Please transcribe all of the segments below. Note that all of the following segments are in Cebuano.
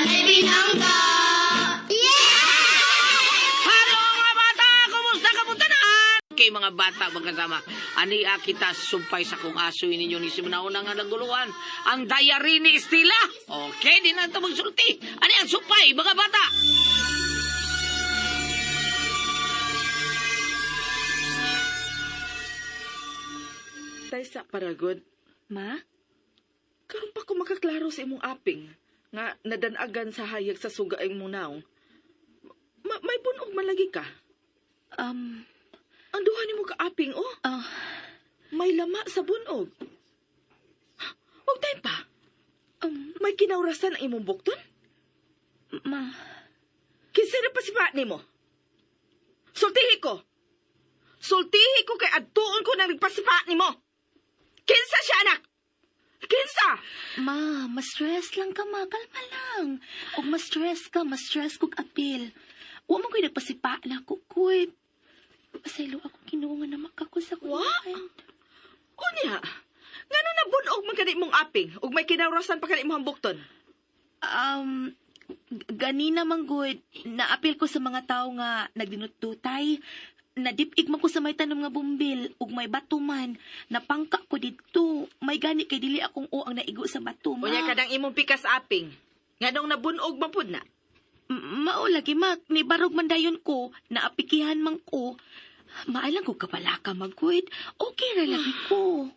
Walay binangga. Halo mga bata! Kumusta ka tanan? Kay mga bata magkasama, ani kita sumpay sa kung aso ninyo ni Simunauna nga naguluhan ang diary ni Estela. Okay, di na ito magsulti. Ani ang sumpay, mga bata? Taysa paragod. Ma? Karon pa ko makaklaro sa imong aping nga nadanagan sa hayag sa suga ay imong naong. May bunog malagi ka. Ang duha nimo ka aping oh. May lama sa bunog. Huwag tayo pa. May kinaurasan ang imong bukton? Ma, Kinsa na pa si nimo? Sultihi ko. Sultihi ko kay adtuon ko nang nagpasipa nimo. Kinsa siya anak? Kinsa? Ma, ma-stress lang ka, ma. Kalma lang. Og ma-stress ka, ma-stress kog apil. Wa man ko'y nagpasipa na ako, kuy. Pasaylo ako Ginoo nga namak ako sa Wa? kuwan. Unya, ngano na bunog man kani imong aping ug may kinaurasan pa kani imong bukton? Ganina man gud, naapil ko sa mga tao nga nagdinutdutay. Nadipig man ko sa may tanom nga bumbil ug may bato man. Napangka ko didto. May gani kay dili akong o ang naigo sa bato, ma. Unya kadang imong pikas aping. Nganong nabunog man pud na? Mao lagi ma, ni barog man dayon ko, naapikihan man ko. Maalang ko kapala ka magkwit. Okay ra lagi ko.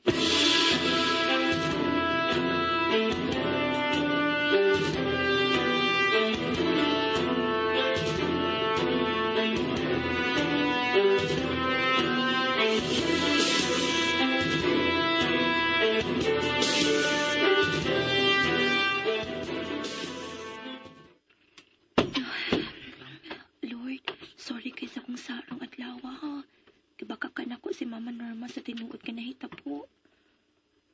Lord, sorry kay sa kong sarong adlaw ha. Kibaka ka nako si Mama Norma sa tinuod ka nahitabo.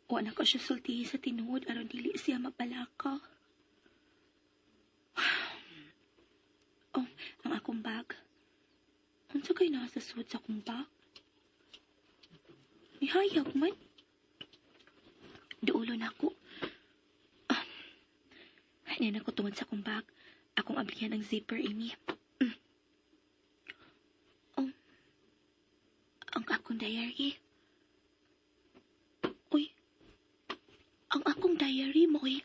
O anak ko siya sultihi sa tinuod aron dili siya mabalaka. Oh, ang akong bag. Unsa kay nasa sud sa akong bag? Nihayag man. Duulo na ako. Ah, na ko tungod sa akong bag. Akong ablihan ang zipper ini. Oh, ang akong diary. Uy, ang akong diary mo'y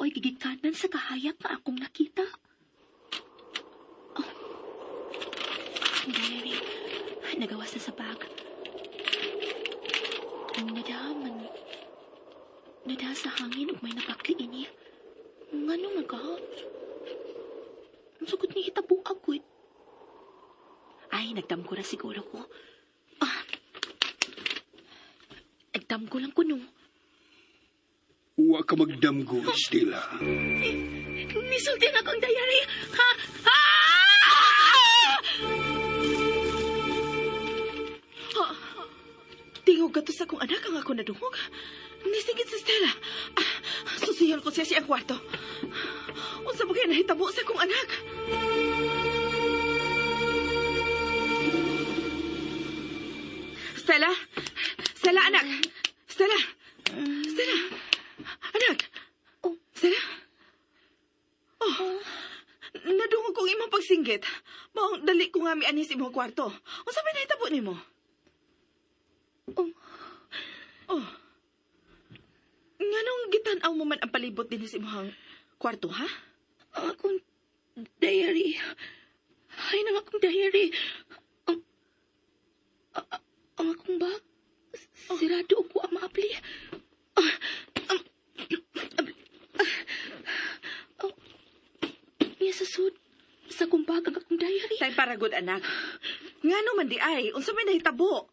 gigikanan sa kahayag nga akong nakita. Oh, ang diary, nagawas na sa bag. Nadaman, nada sa hangin ug may napakli ini. Ngano man ka? Ang sugot ni hitabo agad. Ay, nagdamgo ra siguro ko. Ah, nagdamgo lang ko no. Wa ka magdamgo, Estela. Nisulti na akong diary. Ha? Ha? Tingog ka to sa akong anak ang ako nadungog. Nisingit si Stella. Ah, susiyon ko siya siyang kwarto. Unsa ba kaya nahitabo sa akong anak? Stella? Stella, anak! Stella! Stella! Anak! Oh. Stella? Oh, nadungog kong imong pagsinggit. Maong dali ko nga mianhi sa imong kwarto. Unsa may nahitabo nimo? Oh. Oh. Nganong gitan-aw mo man ang palibot din sa imong kwarto, ha? Ang akong diary. Ay, nang akong diary. Ang akong bag. Sirado ko ang maapli. Ah, oh, niya sa sud. Sa akong bag ang akong diary. Tay paragod, anak. Ngano man di ay, unsa may nahitabo?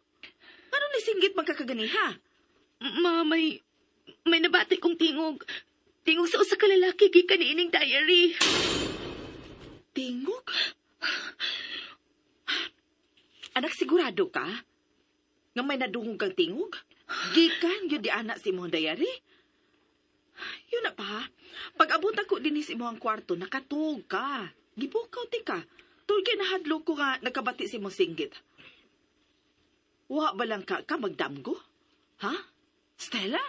Ngano nisinggit man ka kaganiha? Ma, may nabati kong tingog. Tingog sa usa ka lalaki gikan niining diary. Tingog? Anak, sigurado ka? Nga may nadungog kang tingog? Gikan yun di anak si imong diary? Yun na pa. Pag abot ako din sa imong kwarto, nakatuog ka. Gibukaw ti ka. Tuloy kay nahadlok ko nga nagkabati si imong singgit. Wa ba lang ka magdamgo? Ha? Stella?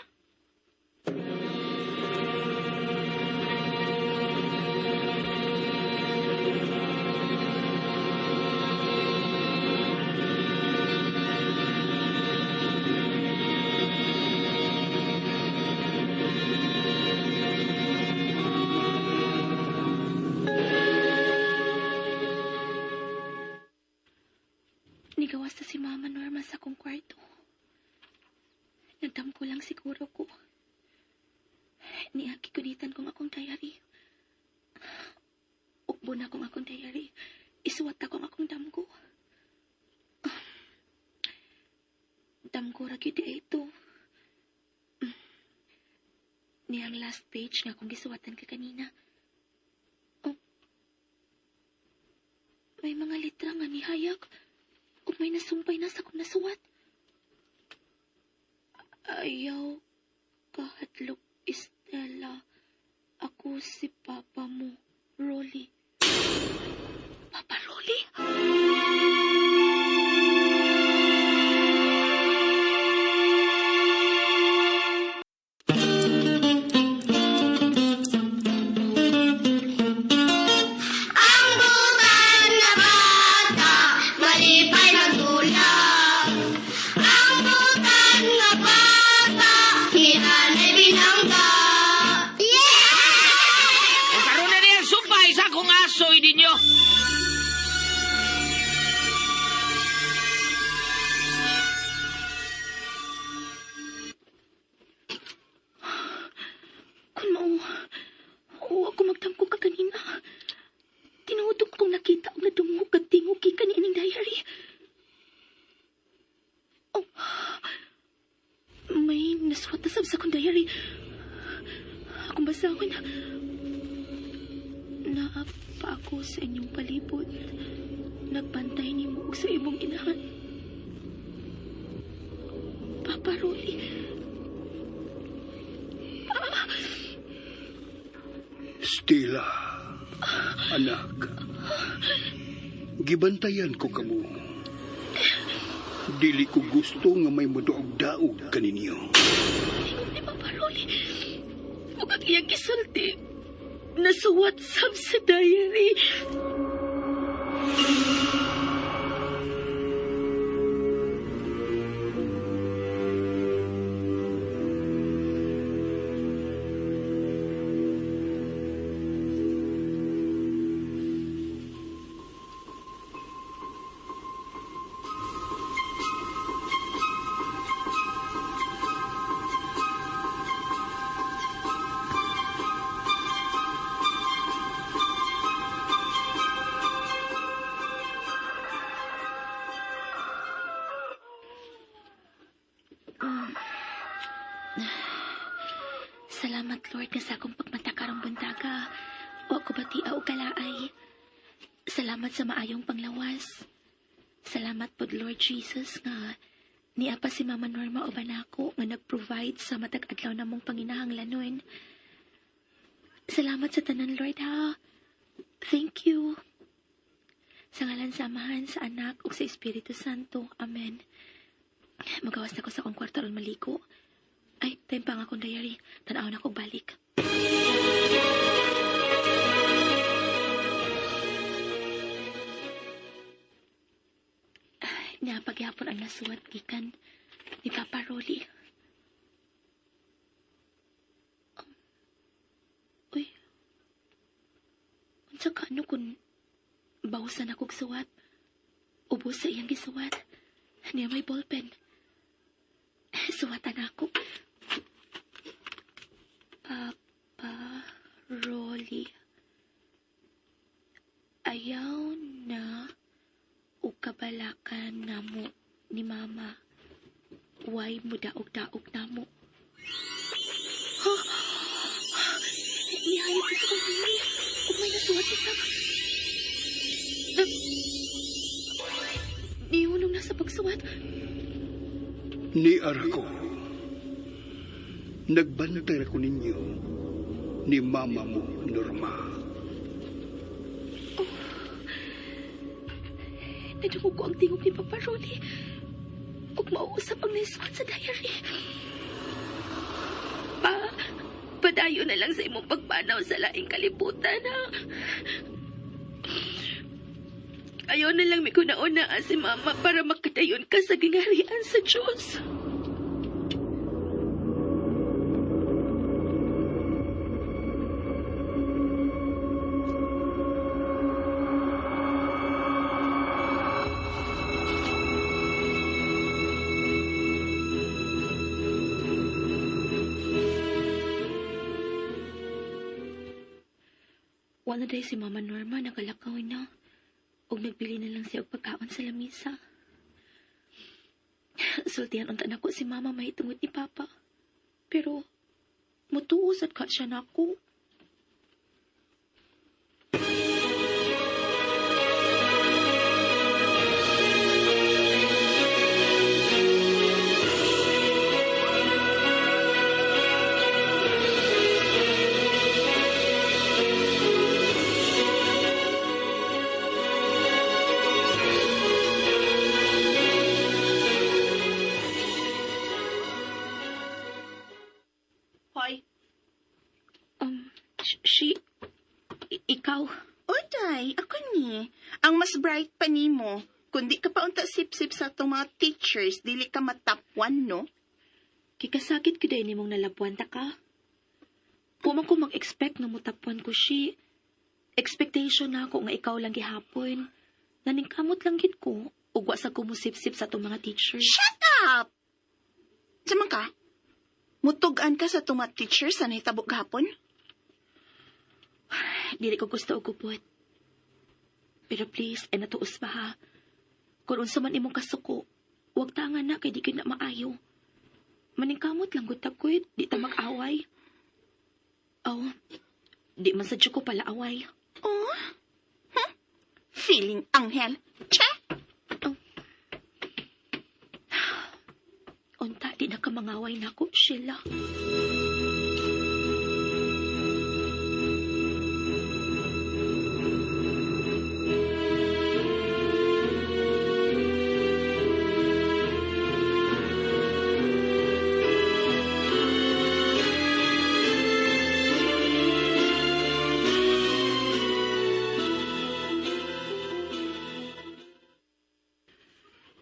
Nagdamko lang siguro ko. Niaki gunitan kong akong diary. Ukbo na kong akong diary. Isuwat akong akong damgo. Damgo ra gyud di ito. Niyang last page nga akong gisuwatan ka kanina. Oh. May mga litra nga nihayag ug may nasumpay na sa akong nasuwat. Ayaw kahadlok, Estela. Ako si Papa mo, Rolly. Papa Rolly? Ang butan na bata, malipay magdulak. Ang butan na bata, hinanay binangga. Yeah! O karon na niya sumpay sa akong asoy ninyo. Kung mao, oo ako magtamko ka kanina. Tinuod kong nakita og nadungog kag tingog gikan niining diary. Oh, may nasuwat na sab sa akong diary. Akong basahon. Naa pa ako sa inyong palibot. Nagbantay nimo og sa imong inahan. Papa Rolly. Stella, anak, gibantayan ko kamo. Dili ko gusto nga may mudaog-daog kaninyo. Tingog ni Papa Rolly. Ug ang iyang gisulti, nasuwat sab sa diary. Salamat, Lord, nga sa akong pagmata karong buntaga. Wa ko batia og kalaay. Salamat sa maayong panglawas. Salamat pod, Lord Jesus, nga niya pa si Mama Norma uban nako nga nag-provide sa matag adlaw namong panginahanglanon. Salamat sa tanan, Lord, ha. Thank you. Sa ngalan sa Amahan, sa Anak, ug sa Espiritu Santo. Amen. Magawas na ko sa akong kwarto aron maligo. Ay, time pa nga akong diary. Tanaw na ko balik. Ay, napagyapon ang nasuwat gikan ni Papa Rolly. Uy. Unsa ka ano kung bawsan akong suwat? Ubos sa iyang gisuwat. Niya may ballpen. Suwatan ako. Papa Rolly. Ayaw na og kabalakan namo ni Mama. Why mo daog-daog namo? Ha? Nihayag ko sa kong diary. Ug may nasuwat isa. Nihunong na sa pagsuwat. Ni ko. Nagbantay ako ninyo ni mama mo, Norma. Oh. Nadungog ko ang tingog ni Papa Rolly. Ug mauusap ang naisuwat sa diary. Pa, padayon na lang sa imong pagpanaw sa laing kalibutan, ha? Ayaw na lang may kunauna si Mama para makadayon ka sa gingarian sa Diyos. Wala day si Mama Norma nakalakaw na. Og nagbili na lang siya og pagkaon sa lamisa. Sultihan unta nako si Mama mahitungod ni Papa. Pero mutuo sad ka siya nako. Hoy. She, ikaw, Oday, ako ni. Ang mas bright pa nimo. Kundi ka pa unta sip-sip sa atong mga teachers, dili ka matap one, no? Kikasakit ko dahil nimong nalabuan ta ka. Puma ko mag-expect nga mutapuan ko si. Expectation na ako nga ikaw lang gihapon. Naningkamot lang gid ko. Ugwa sa kumusip-sip sa atong mga teachers. Shut up! Saman ka? Mutugan ka sa atong mga teachers sa nahitabo gahapon? Dili ko gusto og gubot. Pero please, ay natuos pa ha. Kung unsa man imong kasuko, wag ta nga na kay di gyud na maayo. Maningkamot lang gud ta gud, di ta mag-away. Oh, di man sad ko pala away. Oh? Huh? Feeling anghel. Che! Unta, di na ka mangaway nako, Sheila.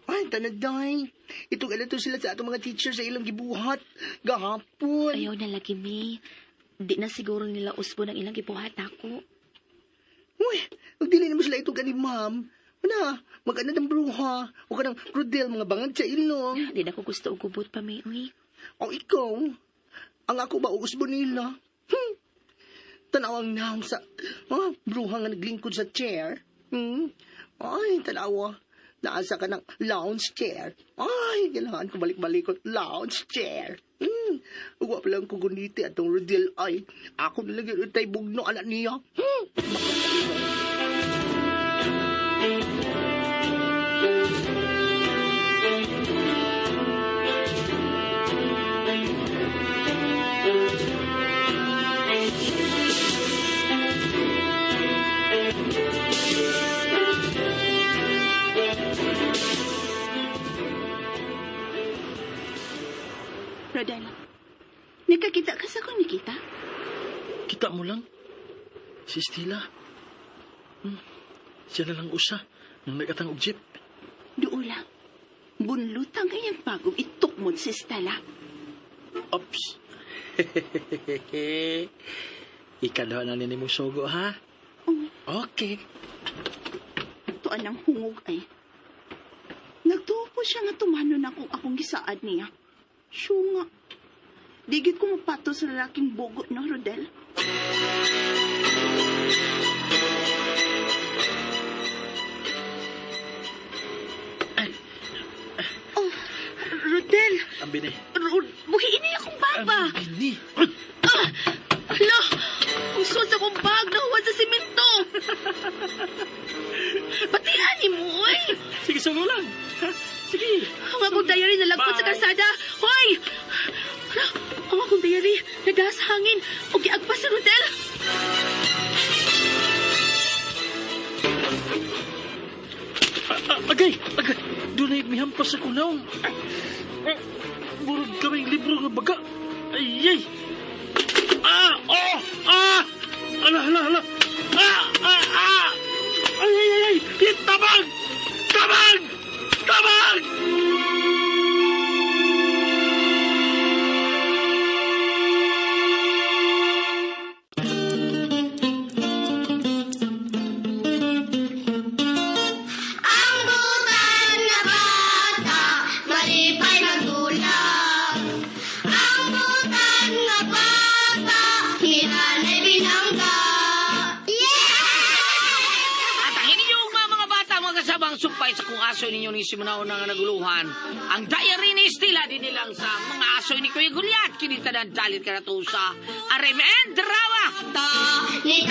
Ay, tanaday. Itong to sila sa atong mga teacher sa ilang gibuhat. Gahapon. Ayaw na lagi, May. Di na siguro nila usbo ng ilang gibuhat ako. Uy, magdili naman sila itong gani, ma'am. Una, mag-ano ng bruha. O ka ng Rodel, mga bangag sa ilong. Di na ko gusto og gubot pa, May. Uy. O ikaw, ang ako ba uusbo nila? Tanaw ang naong sa bruha nga naglingkod sa chair. Hmm? Ay, tanawa. Naasa ka ng lounge chair. Ay, kailangan ko balik-balikot. Lounge chair. Hmm. Uwa pa lang ko guniti atong Rodel. Ay, ako nalagay utay bugno anak niya. Hmm. Rodel, nakakita ka sa akong Nikita? Kita mo lang. Si Stila. Siya na lang usa. Nang nagatang og jeep. Duula. Bunlutang kayang bagong itukmod si Stella. Ops. Ikaduha na ni mo sugo, ha? Oh. Okay. Tuan ang hungog ay. Nagtuo po siya nga tumano na kung akong gisaad niya. Siyo nga. Digit ko mapato sa lalaking bogo, no, Rodel? Oh, Rodel! Ang bini. Buhiin niya akong bag ba? Ang bini. Ah! Hala! Ang suod sa akong bag! Nahuwad sa simento! Batian ni mo, oy! Sige, sugo lang. Ha? Sige. Ang akong diary nalagpot sa Bye. kalsada! Hoy! Hala! Ang akong diary nagdahas sa hangin o giagpas sa Rodel! Agay! Agay! Doon ay mihampas ako naong. Murag kaming libro nga baga. Ay, ay! Ah! Oh! Ah! Ala, ala, ala! Ah! Ah! Ah! Ay, ay, ay, ay! Tabang! Tabang! Tabang! Ang butan na bata, malipay magdulak. Ang butan na bata, hinanay binata. ang sumpay sa kung aso ninyo ni Simonao nga naguluhan. Ang diary ni Estela din nilang sa mga aso ni Kuya Gulyat. Kini tanan dalit ka na to sa RMN Drama. Ni